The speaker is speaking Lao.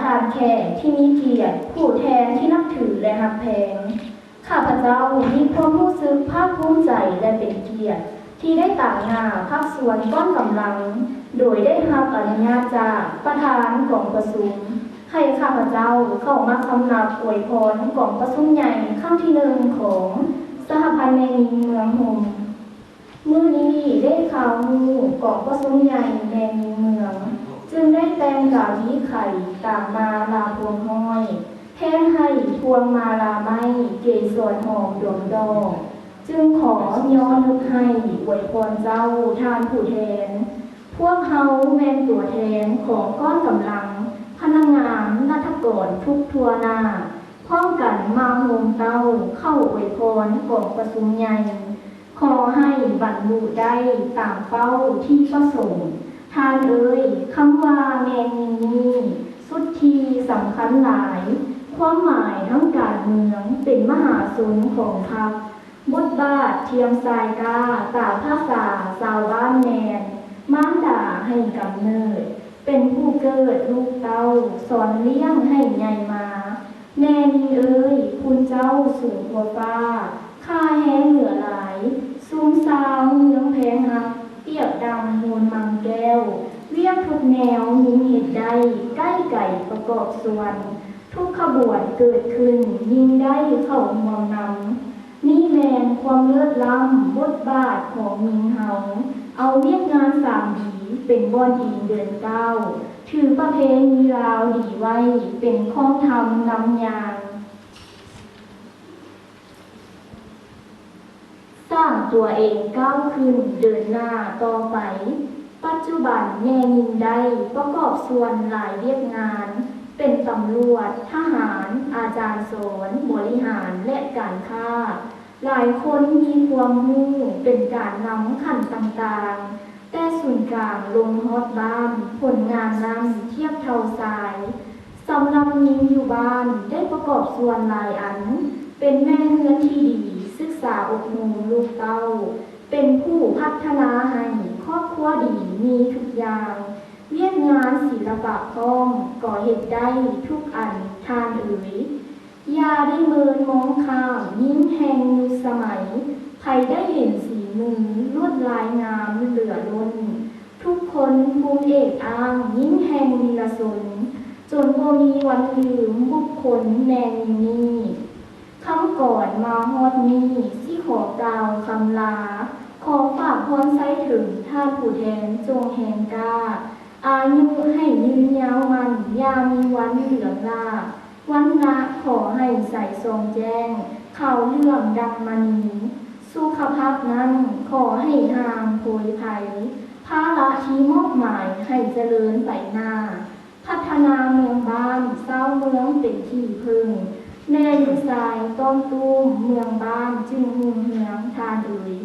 ທ່ານແຂກທີ່ມີກຽດ, ຜູ້ແທນທີ່ນັບຖື ແລະ ຮັກແພງ, ຂ້າພະເຈົ້າມີຄວາມຮູ້ສຶກພາກພູມໃຈ ແລະ ເປັນກຽດທີ່ໄດ້ຕາງໜ້າພາກສ່ວນກ້ອນກຳລັງ ໂດຍໄດ້ຮັບອະນຸຍາດຈາກປະທານກອງປະຊຸມ ໃຫ້ຂ້າພະເຈົ້າເຂົ້າມາສຳນັບອວຍພອນກອງປະຊຸມໃຫຍ່ຄັ້ງທີໜຶ່ງຂອງສະຫະພັນແມ່ຍິງເມືອງຫົ່ມ. ມື້ນີ້ເລຂາຫູກອງປະຊຸມໃຫຍ່ແມ່ຍິງເມືອງ ຈຶ່ງໄດ້ແຕ່ງກາວວິໄຂຕາມມາລາພວງຫ້ອຍ ແທນໃຫ້ພວງມາລາໄມ້ເກສອນຫອມດວງດອກ ຈຶ່ງຂໍຍໍຍົກໃຫ້ອວຍພອນເຈົ້າທ່ານຜູ້ແທນ. ພວກເຮົາແມ່ນຕົວແທນຂອງກ້ອນກຳລັງພະນັກງານລັດຖະກອນທຸກທົ່ວໜ້າ ພ້ອມກັນມາໂຮມເຕົ້າເຂົ້າອວຍພອນກອງປະຊຸມໃຫຍ່. ຂໍໃຫ້ບັນລຸໄດ້ຕາມເປົ້າທີ່ປະສົງ. ທ່ານເອີຍ, ຄຳວ່າແມ່ຍິງນີ້ສຸດທີ່ສຳຄັນຫຼາຍ. ຄວາມໝາຍທາງການເມືອງເປັນມະຫາຊົນຂອງພັກ. ບົດບາດທຽມຊາຍກ້າຕາມພາສາຊາວບ້ານແມ່ນ ມານດາໃຫ້ກຳເນີດ, ເປັນຜູ້ເກີດລູກເຕົ້າ, ສອນລ້ຽງໃຫ້ໃຫຍ່ມາ. ແມ່ຍິງເອີຍ, ຄຸນເຈົ້າສູງກວ່າຟ້າ, ຄ່າແຮງເຫຼືອຫຼາຍ, ຊຸມຊາວເມືອງແພງຮັກ, ປຽບດັ່ງມູນມັງແກ້ວ, ວຽກທຸກແນວຍິງເຮັດໄດ້, ໃກ້ໄກປະກອບສ່ວນ, ທຸກຂະບວນເກີດຂຶ້ນ, ຍິງໄດ້ເຂົ້າຮ່ວມນຳ. ນີ້ແມ່ນຄວາມເລີດລ້ຳບົດບາດຂອງຍິງເຮົາ, ເອົາວຽກງານສາມດີເປັນບ່ອນອີງເດີນກ້າວ, ຖືປະເພນີລາວດີໄວ້ເປັນຄອງທຳນຳຍ່າງ. ສ້າງຕົວເອງກ້າວຂຶ້ນເດີນໜ້າຕໍ່ໄປ. ປັດຈຸບັນແມ່ຍິງໄດ້ປະກອບສ່ວນຫຼາຍວຽກງານ ເປັນຕຳຫຼວດ, ທະຫານ, ອາຈານສອນ, ບໍລິຫານ ແລະ ການຄ້າ. ຫຼາຍຄົນມີຄວາມຮູ້ເປັນການນຳຂັ້ນຕ່າງໆ, ແຕ່ສູນກາງລົງຮອດບ້ານ, ຜົນງານນັ້ນທຽບເທົ່າຊາຍ. ສຳລັບຍິງຢູ່ບ້ານໄດ້ປະກອບສ່ວນຫຼາຍອັນ, ເປັນແມ່ເຮືອນທີ່ດີ, ສຶກສາອົບຮົມລູກເຕົ້າ, ເປັນຜູ້ພັດທະນາໃຫ້ຄອບຄົວດີມີທຸກຢ່າງ, ວຽກງານສິລະປະພ້ອມກໍເຮັດໄດ້ທຸກອັນທ່ານເອີຍ. ຢ່າໄດ້ເມີນມອງຂ້າມຍິງແຫ່ງຍຸກສະໄໝ, ໃຜໄດ້ເຫັນສີມືລວດລາຍງາມເຫຼືອລົ້ນ. ທຸກຄົນພູມເອກອ້າງຍິງແຫ່ງວິລະຊົນ, ຈົນບໍ່ມີວັນລືມບຸກຄົນແມ່ຍິງນີ້. ຄຳກອນມາຮອດນີ້ ຊິຂໍກ່າວຄຳລາ, ຂໍຝາກພອນໃສ່ເຖິງທ່ານຜູ້ແທນຈົ່ງແຮງກ້າ, ອາຍຸໃຫ້ຍືນຍາວໝັ້ນ, ຢ່າມີວັນເຫຼືອງລາ, ວັນນະຂໍໃຫ້ໃສສ່ອງແຈ້ງ, ຂາວເຫຼື້ອມດັ່ງມະນີ, ສຸຂະພາບນັ້ນຂໍໃຫ້ຫ່າງໂພຍໄພ, ພາລະທີ່ມອບໝາຍໃຫ້ຈະເລີນໄປໜ້າ. ພັດທະນາເມືອງບ້ານ, ຊາວເມືອງເປັນທີ່ເພິ່ງ, ແມ່ລູກຊາຍຕ້ອມຕຸ້ມເມືອງບ້ານຈຶ່ງຮຸ່ງເຮືອງ, ທ່ານເອີຍ.